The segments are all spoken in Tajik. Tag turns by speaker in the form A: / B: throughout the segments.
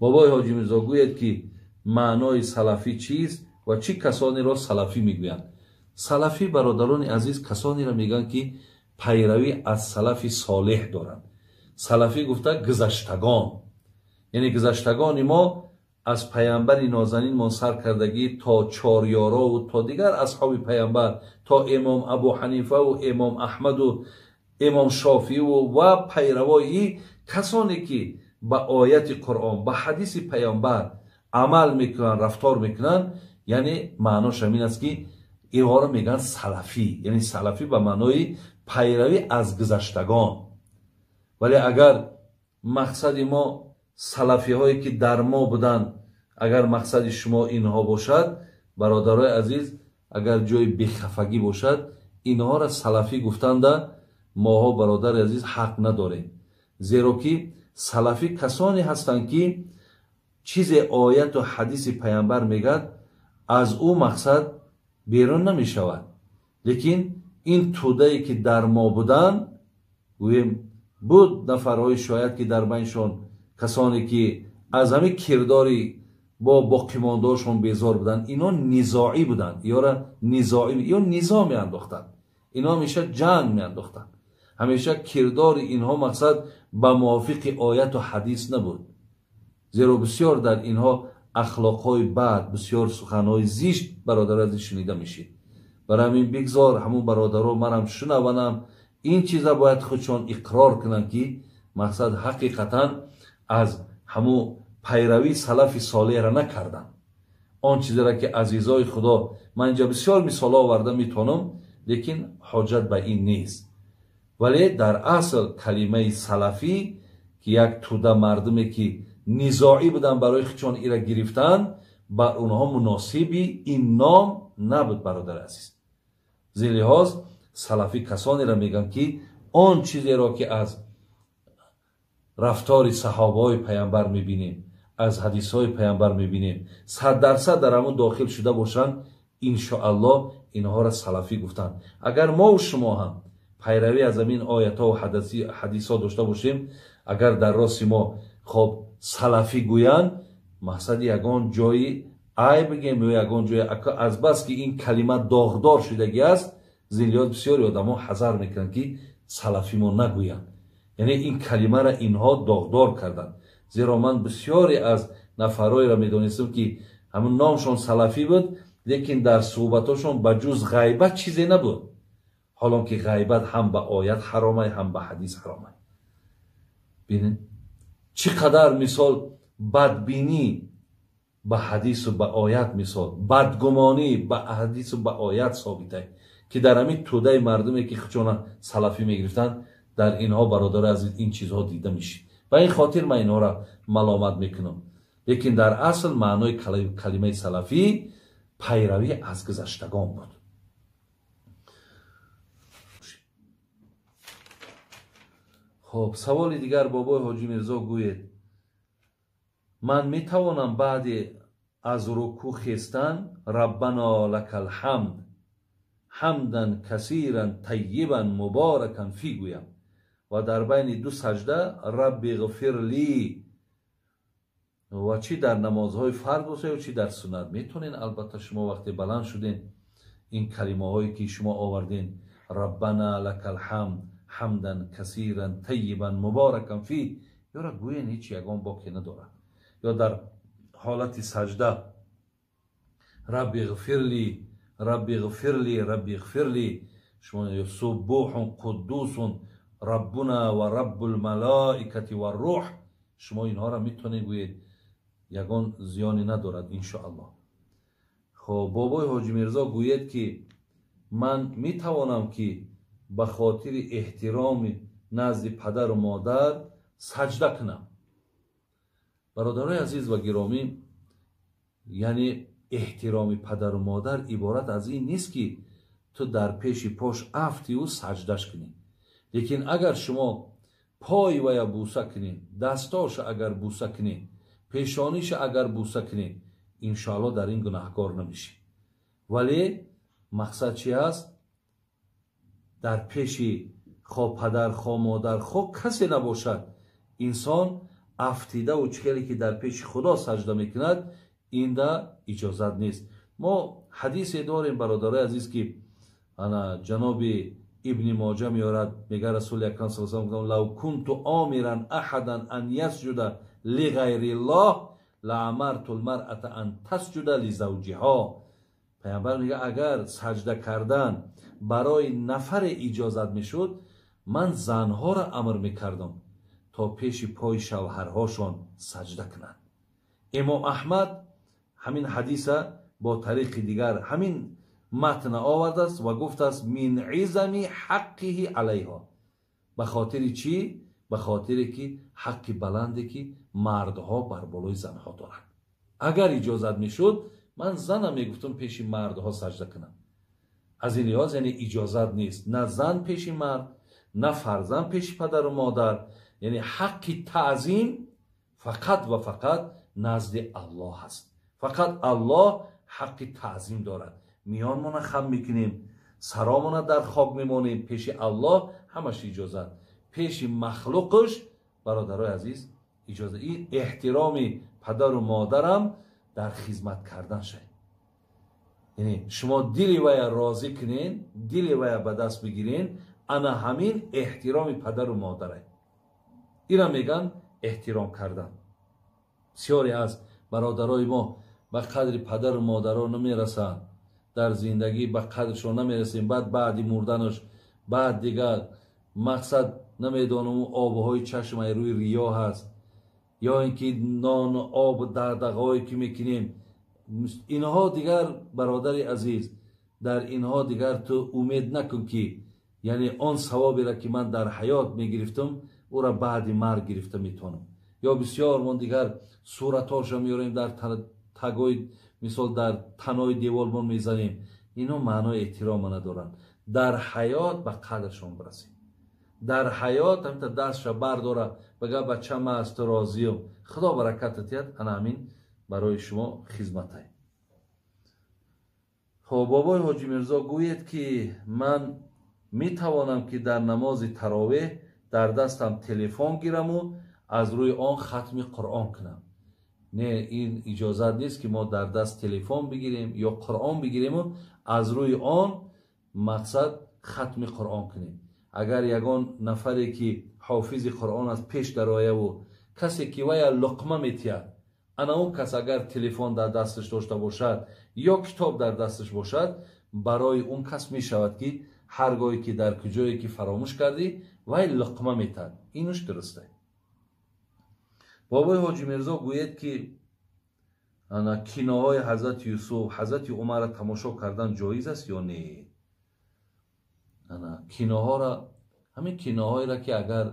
A: Бобои Ҳоҷи Мирзо гӯяд, ки маънои салафӣ чист ва чӣ касонеро салафӣ мегӯянд? Салафӣ, бародарони азиз, касонеро мегӯянд, ки пайравӣ аз салафи солеҳ доранд. Салафӣ гуфта гузаштагон, яъне гузаштагони мо аз паямбари нозанинмон сар кардагӣ то чорёрову то дигар асҳоби паямбар, то имом Абу Ҳанифаву имом Аҳмаду имом Шофииву ва пайравои касоне ки ба ояти Қуръон, ба ҳадиси паямбар амал мекунанд, рафтор мекунанд, яъне маънош ҳамин аст, ки инҳоро мегӯянд салафӣ, яъне салафӣ ба маънои пайравӣ аз гузаштагон. Вале агар мақсади мо салафиҳое ки дар мо буданд, агар мақсади шумо инҳо бошад, бародарои азиз, агар ҷои бехафагӣ бошад, инҳоро салафӣ гуфтанда моҳо, бародари азиз, ҳақ надорем. Зеро ки салафӣ касоне ҳастанд, ки чизе ояту ҳадиси паямбар мегӯяд, аз ӯ мақсад берун намешавад. Лекин ин тӯдае ки дар мо буданд, гӯем буд нафарҳои шояд ки дар байншон касоне ки аз ҳамин кирдори бо боқимондаошон безор буданд, ино низоӣ буданд, ёра низоӣ, ё низо меандохтанд, ино ҳамеша ҷанг меандохтанд. Ҳамеша кирдори инҳо мақсад ба мувофиқи ояту ҳадис набуд. Зеро бисёр дар инҳо ахлоқҳои бад, бисёр суханҳои зишт, бародар азиз, шунида мешид. Барои ҳамин бигзор ҳамун бародаро манам шунаванам, ин чиза бояд худшон иқрор кунанд, ки мақсад ҳақиқатан аз ҳамун пайравии салафи солеҳра накарданд. Он чизеро ки азизои Худо, ман инҷа бисёр мисолҳо оварда метавонам, лекин ҳоҷат ба ин нест. Вале дар асл калимаи салафӣ, ки як тӯда мардуме ки низоӣ буданд барои худшон ира гирифтан, бар онҳо муносиби ин ном набуд, бародари азиз. Зелиҳоз салафӣ касонеро мегӯянд, ки он чизеро ки аз рафтори саҳобаҳои паямбар мебинем, аз ҳадисҳои паямбар мебинем, 100% дар ҳамон дохил шуда бошанд, иншоаллоҳ инҳоро салафӣ гуфтанд. Агар мову шумо ҳам пайравӣ аз ҳамин оятҳо ва ҳадисҳо дошта бошем, агар дар рости мо хоб салафӣ гӯянд, мақсади ягон ҷои айб бигем ё ягон ҷои азбас ки ин калима доғдор шудагӣ аст, зиндиёт бисёри одамо ҳазар мекунанд, ки салафӣ мо нагӯянд. Яъне ин калимаро инҳо доғдор карданд. Зеро ман бисёре аз нафарҳоеро медонистам, ки ҳамун номшон салафӣ буд, лекин дар суҳбатошон ба ҷуз ғайбат чизе набуд. Ҳолон ки ғайбат ҳам ба оят ҳаромай, ҳам ба ҳадис ҳаромай. Бинед чӣ қадар мисол бадбинӣ ба ҳадису ба оят, мисол бадгумонӣ ба ҳадису ба оят собитай, ки дар ҳамин тӯдаи мардуме ки худшона салафӣ мегирифтанд, дар инҳо, бародари азиз, ин чизҳо дида мешид. Ба ин хотир ман инҳоро маломат мекунам. Лекин дар асл маънои калимаи салафӣ пайравӣ аз гузаштагон буд. Хоб, саволи дигар, бобои Ҳоҷи Мирзо гӯед, ман метавонам баъди аз рукӯъ хестан Раббано лакал ҳамд ҳамдан касиран таййибан муборакан фи гӯям ва дар байни ду саҷда Рабби ғфир ли, ва чӣ дар намозҳои фарз бошад ё чӣ дар суннат? Метавонед албатта шумо вақте баланд шуден ин калимаҳое ки шумо оварден, Раббана лакал ҳамд ҳамдан касиран таййибан муборакан фи, ёра гӯен, ҳеҷ ягон боке надорад. Ё дар ҳолати саҷда Рабби ғфир ли, Рабби ғфир ли, Рабби ғфир ли, шумо суббуҳун қуддусун Раббуна ва Раббул малоикати ва рӯҳ, шумо инҳоро метавонед гӯед, ягон зиёне надорад иншоаллоҳ. Хоб, бобои Ҳоҷи Мирзо гӯед, ки ман метавонам ки ба хотири эҳтироми назди падару модар саҷда кунам? Бародарои азиз ва гиромӣ, яъне эҳтироми падару модар иборат аз ин нест, ки ту дар пеши пош афтиву саҷдаш кунӣ. Лекин агар шумо пой вая буса кунед, дастоша агар буса кунед, пешониша агар буса кунед, иншоаллоҳ дар ин гунаҳкор намешӣ. Вале мақсад чи аст? Дар пеши хо падар, хо модар, хо касе набошад, инсон Афтидаву чӣ хеле ки дар пеши Худо саҷда мекунад, инда иҷозат нест. Мо ҳадисе дорем, бародарои азиз, ки ана ҷаноби Ибни Моҷа меорад, мега Расули Акрам саллаллоҳу алайҳи васаллам: «Лав кунту омиран аҳадан ан ясҷуда лиғайриллоҳ лаамарту лмаръата ан тасҷуда лизавҷиҳо». Паямбар мега, агар саҷда кардан барои нафаре иҷозат мешуд, ман занҳоро амр мекардам, то пеши пои шавҳарҳошон саҷда кунанд. Имом Аҳмад ҳамин ҳадиса бо тариқи дигар ҳамин матна овардааст ва гуфтааст: «Мин изами ҳаққиҳи алайҳо». Ба хотири чӣ? Ба хотире ки ҳаққи баланде ки мардҳо бар болои занҳо доранд. Агар иҷозат мешуд, ман занам мегуфтам пеши мардҳо саҷда кунам. Аз ин лиҳоз, яъне иҷозат нест на зан пеши мард, на фарзанд пеши падару модар. Яъне ҳаққи таъзим фақат ва фақат назди Аллоҳ аст. Фақат Аллоҳ ҳаққи таъзим дорад. Миёнмона хам мекунем, саромона дар хок мемонем, пеши Аллоҳ ҳамаш иҷозат. Пеши махлуқаш, бародарои азиз, иҷозат. Ин эҳтироми падару модарам дар хизмат кардан шавед. Яъне шумо дили вая розӣ кунен, дили вая ба даст бигирен, ана ҳамин эҳтироми падару модарай. Ира меган эҳтиром кардан. Бисёре аз бародарои мо ба қадри падару модаро намерасанд, дар зиндагӣ ба қадршон намерасем. Баъд баъди мурданаш, баъд дигар мақсад намедонам, обҳои чашмаи рӯи риё ҳаст, ё ин ки нону обу дағдағаҳое ки мекунем, инҳо дигар, бародари азиз, дар инҳо дигар ту умед накун, ки яъне он савоберо ки ман дар ҳаёт мегирифтам, ӯра баъди марг гирифта метавонам. Ё бисёр мон дигар суратҳоша меорем, дар тагои, мисол, дар танои девормон мезанем. Ино маънои эҳтирома надоранд. Дар ҳаёт ба қадршон бирасем. Дар ҳаёт ҳамта дастша бардора, бага: «Бача, ман аз ту розиюм, Худо бараката диҳад». Ана ҳамин барои шумо хизматай. Хоб, бобои Ҳоҷи Мирзо, гӯед, ки ман метавонам, ки дар намози таровеҳ дар дастам телефон гираму аз рӯи он хатми Қуръон кунам? Не, ин иҷозат нест, ки мо дар даст телефон бигирем ё Қуръон бигириму аз рӯи он мақсад хатми Қуръон кунем. Агар ягон нафаре ки ҳофизи Қуръон аст пеш дарояву касе ки вая луқма метиҳад, ана он кас агар телефон дар дасташ дошта бошад ё китоб дар дасташ бошад, барои он кас мешавад, ки ҳар гоҳе ки дар куҷое ки фаромӯш кардӣ, вай луқма метиҳад. Инуш дурусте. Бобои Ҳоҷи Мирзо, гӯед, ки ана киноҳои Ҳазрати Юсуф, Ҳазрати Умарро тамошо кардан ҷоиз аст ё не? Ана киноҳоро, ҳамин киноҳоеро ки агар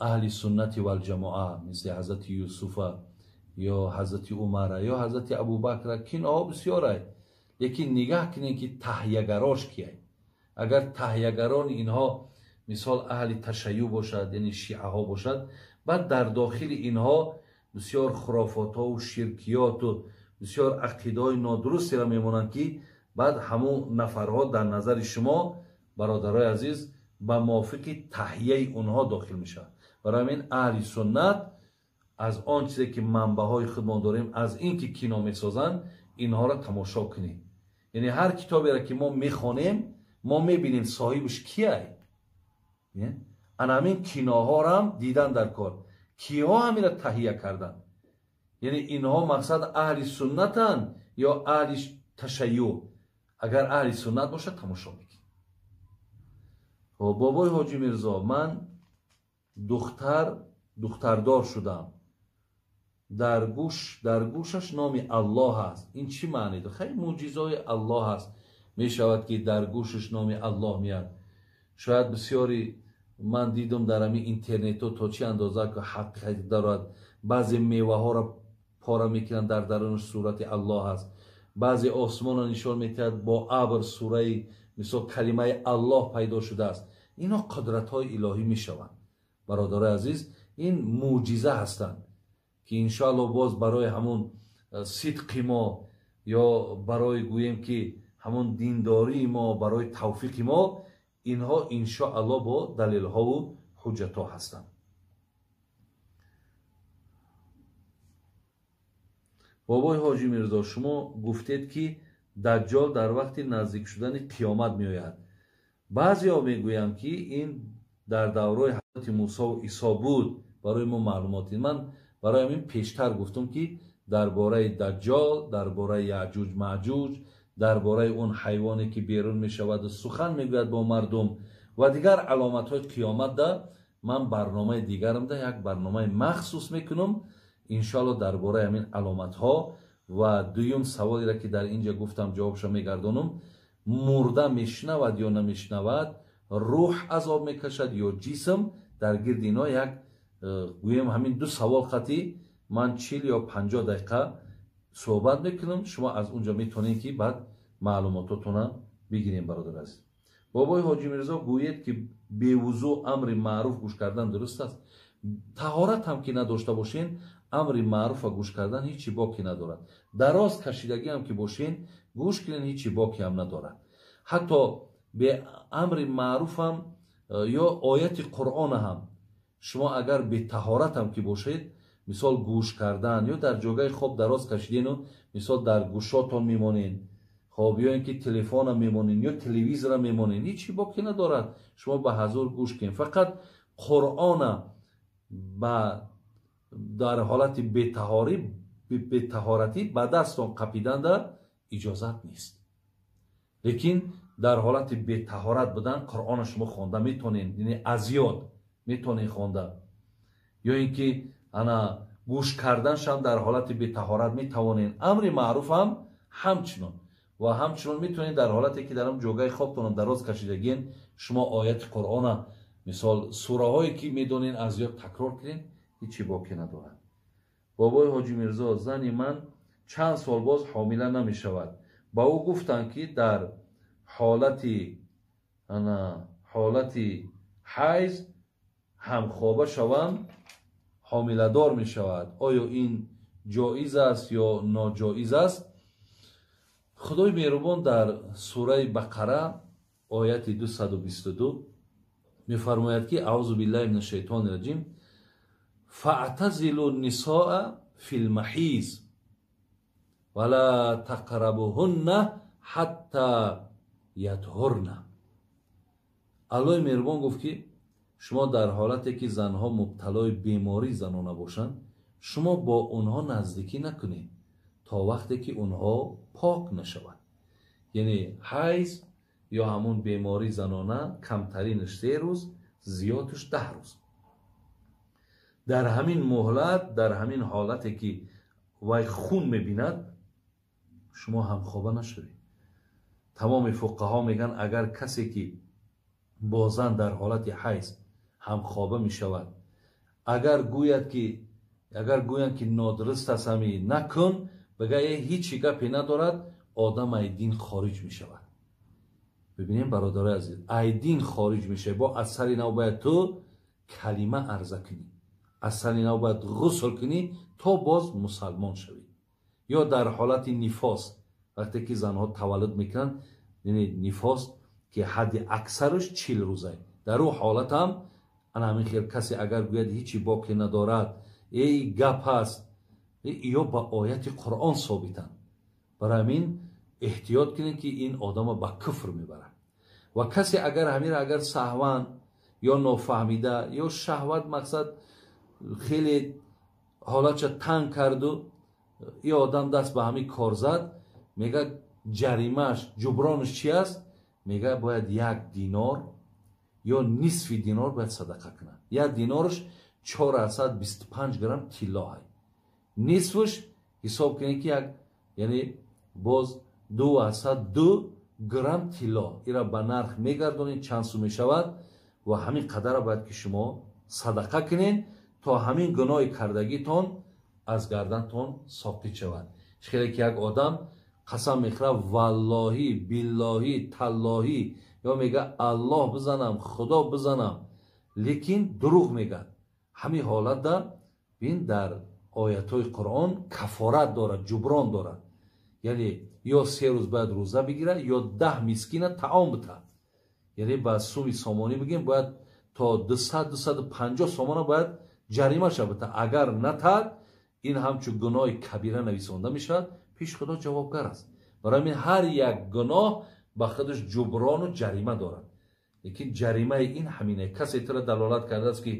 A: аҳли суннати валҷамоа, мисли Ҳазрати Юсуфа ё Ҳазрати Умара ё Ҳазрати Абубакра, киноҳо бисёрай, лекин нигаҳ кунем, ки таҳиягарош кияй. Агар таҳиягарони инҳо, мисол, аҳли ташайюъ бошад, яъне шиаҳо бошад, баъд дар дохили инҳо бисёр хурофотҳову ширкиёту бисёр ақидаҳои нодурустеро мемонанд, ки баъд ҳамун нафарҳо дар назари шумо, бародарои азиз, ба мувофиқи таҳияи онҳо дохил мешавад. Барои ҳамин аҳли суннат аз он чизе ки манбаъҳои худмон дорем, аз ин ки кино месозанд, инҳоро тамошо кунем. Яъне ҳар китоберо ки мо мехонем, мо мебинем соҳибаш кияй. Ана ҳамин киноҳорам дидан дар кор, киҳо ҳаминро таҳия карданд, яъне инҳо мақсад аҳли суннатанд ё аҳли ташайюъ. Агар аҳли суннат бошад, тамошо мекунем. Бобои Ҳоҷи Мирзо, ман духтардор шудам, дар гӯшаш номи Аллоҳ аст. Ин чӣ маъне дорад? Хеле мӯъҷизаҳои Аллоҳ аст, мешавад, ки дар гӯшаш номи Аллоҳ меяд. Шояд бисёри ман дидум дар ҳамин интернетҳо, то чӣ андоза ки ҳақиқат дорад. Баъзе меваҳоро пора мекунанд, дар дарунаш сурати Аллоҳ аст. Баъзе осмонро нишон медиҳад, бо абр сураи, мисол, калимаи Аллоҳ пайдо шудааст. Инҳо қудратҳои илоҳӣ мешаванд, бародарои азиз. Ин мӯъҷиза ҳастанд, ки иншоаллоҳ боз барои ҳамун сидқи мо ё барои гӯем ки ҳамун диндории мо, барои тавфиқи мо инҳо иншоаллоҳ бо далелҳову ҳуҷҷатҳо ҳастанд. Бобои Ҳоҷи Мирзо, шумо гуфтед, ки Даҷҷол дар вақти наздик шудани қиёмат меояд. Баъзеҳо мегӯянд, ки ин дар давраи ҳазрати Мусо ва Исо буд. Барои мо маълумоти ман барои ҳамин пештар гуфтам, ки дар бораи Даҷҷол, дар бораи Яъҷуҷ Маъҷуҷ, дар бораи он ҳайвоне, ки берун мешаваду сухан мегӯяд бо мардум ва дигар аломатҳои қиёматда ман барномаи дигарамда як барномаи махсус мекунам, иншоалло, дар бораи ҳамин аломатҳо. Ва дуюм саволеро, ки дар инҷа гуфтам, ҷавобшо мегардонам: мурда мешунавад ё намешунавад, рӯҳ азоб мекашад ё ҷисм? Дар гирди ино як гӯем, ҳамин ду савол қатӣ ман 40 ё 50 дақиқа суҳбат мекунам. Шумо аз унҷо метавонед, ки баъд маълумототона бигирем. Бародар азиз, бобои Ҳоҷи Мирзо, гӯед, ки бевузӯ амри маъруф гӯш кардан дуруст аст? Таҳорат ҳам ки надошта бошен, амри маъруфа гӯш кардан ҳечи боке надорад. Дароз кашидагӣ ҳам ки бошен, гӯш кунен, ҳечи боке ҳам надорад. Ҳатто бе амри маъруфам ё ояти Қуръона ҳам шумо агар бетаҳорат ҳам ки бошед, мисол, гӯш кардан ё дар ҷогаи хоб дароз кашидену, мисол, дар гӯшотон мемонен, хоб, ё ин ки телефона мемонен ё телевизора мемонен, ҳечи боке надорад. Шумо ба ҳазур гӯш кунед. Фақат Қуръона ба дар ҳолати бетаҳорӣ, бетаҳоратӣ ба дастон қапиданда иҷозат нест. Лекин дар ҳолати бетаҳорат будан Қуръона шумо хонда метонед, яъне аз ёд метонед хонда, ё ин ки ана гӯш карданшам дар ҳолати бетаҳорат метавонед. Амри маъруф ҳам ҳамчунон ва ҳамчунон метавонед, дар ҳолате ки дар он ҷогаи хобтонам дароз кашидагиен, шумо ояти Қуръона, мисол, сураҳое ки медонед, аз ёд такрор кунед, ҳечи боке надорад. Бобои Ҳоҷи Мирзо, зани ман чанд сол боз ҳомила намешавад. Ба ӯ гуфтанд, ки дар ҳолати ана ҳолати ҳайз ҳамхоба шавам, ҳомиладор мешавад. Оё ин ҷоиз аст ё ноҷоиз аст? Худои меҳрубон дар сураи Бақара, ояти 222 мефармояд, ки: أعوذ بالله من الشيطان الرجيم، فاعتزلوا النساء في المحيض ولا تقربوهن حتى يطهرن. Аллоҳи меҳрубон гуфт, ки шумо дар ҳолате ки занҳо мубталои бемории занона бошанд, шумо бо онҳо наздикӣ накунед, то вақте ки онҳо пок нашавад. Яъне ҳайз ё ҳамун бемории занона камтаринаш 3 рӯз, зиёдаш 10 рӯз. Дар ҳамин муҳлат, дар ҳамин ҳолате ки вай хун мебинад, шумо ҳамхоба нашавед. Тамоми фуқаҳо мегӯянд, агар касе ки бо зан дар ҳолати ҳайз ҳамхоба мешавад, агар гӯяд ки, агар гӯянд ки нодуруст аст, ҳами накун, бигӯяд ҳечи гапе надорад, одам ай дин хориҷ мешавад. Бибинем, бародарои азиз, ай дин хориҷ мешавад. Бо аз сари нав бояд ту калима арза кунӣ, аз сари нав бояд ғусл кунӣ, то боз мусалмон шавӣ. Ё дар ҳолати нифос, вақте ки занҳо таваллуд мекунанд, яъне нифос ки ҳадди аксараш 40 рӯза, дар ӯ ҳолат ҳам ана ҳамин хел касе агар гӯяд ҳечи боке надорад, эй гап аст, ё ба ояти Қуръон собитанд. Барои ҳамин эҳтиёт кунед, ки ин одама ба куфр мебарад. Ва касе агар ҳамира агар саҳван ё нофаҳмида ё шаҳват, мақсад, хеле ҳолатша танг карду и одам даст ба ҳамин кор зад, мегӯяд, ҷаримааш, ҷубронаш чи аст? Мегӯяд, бояд 1 динор ё нисфи динор бояд садақа кунад. 1 динорш 425 грамм тилло ҳай. Нисфш ҳисоб кунед, ки як, яъне боз 202 грамм тилло. Ира ба нарх мегардонед, чанд сум мешавад, ва ҳамин қадара бояд ки шумо садақа кунед, то ҳамин гуноҳи кардагитон аз гардантон соқит шавад. Хеле ки як одам қасам мехӯрад, валлоҳӣ, биллоҳӣ, таллоҳӣ, ё мега Аллоҳ бизанам, Худо бизанам, лекин дурӯғ мегӯяд. Ҳамин ҳолатда бин, дар оятҳои Қуръон кафорат дорад, ҷуброн дорад. Яъне ё 3 рӯз бояд рӯза бигирад, ё 10 мискина таом битад. Яъне ба суми сомонӣ бигем, бояд то 200, 250 сомона бояд ҷаримаша бита. Агар натад, Ин ҳамчун гуноҳи кабира нависонда мешавад, пеш Худо ҷавобгар аст. Барои ҳамин ҳар як гуноҳ ба худаш ҷуброну ҷарима дорад. Лекин ҷаримаи ин ҳамине. Касе тура далолат кардааст, ки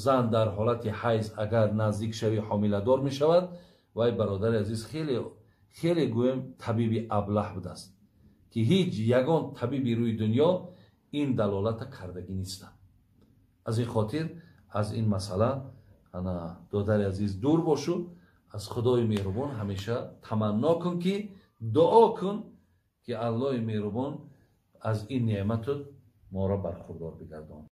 A: зан дар ҳолати ҳайз агар наздик шавӣ, ҳомиладор мешавад, вай, бародари азиз, хеле хеле гӯем, табиби аблаҳ будааст, ки ҳеҷ ягон табиби рӯи дунё ин далолата кардагӣ нестанд. Аз ин хотир аз ин масъала, ана, додари азиз, дур бошу. Аз Худои меҳрубон ҳамеша таманно кун, ки дуо кун, ки Аллоҳи меҳрубон аз ин неъмату моро бархурдор бигардонад.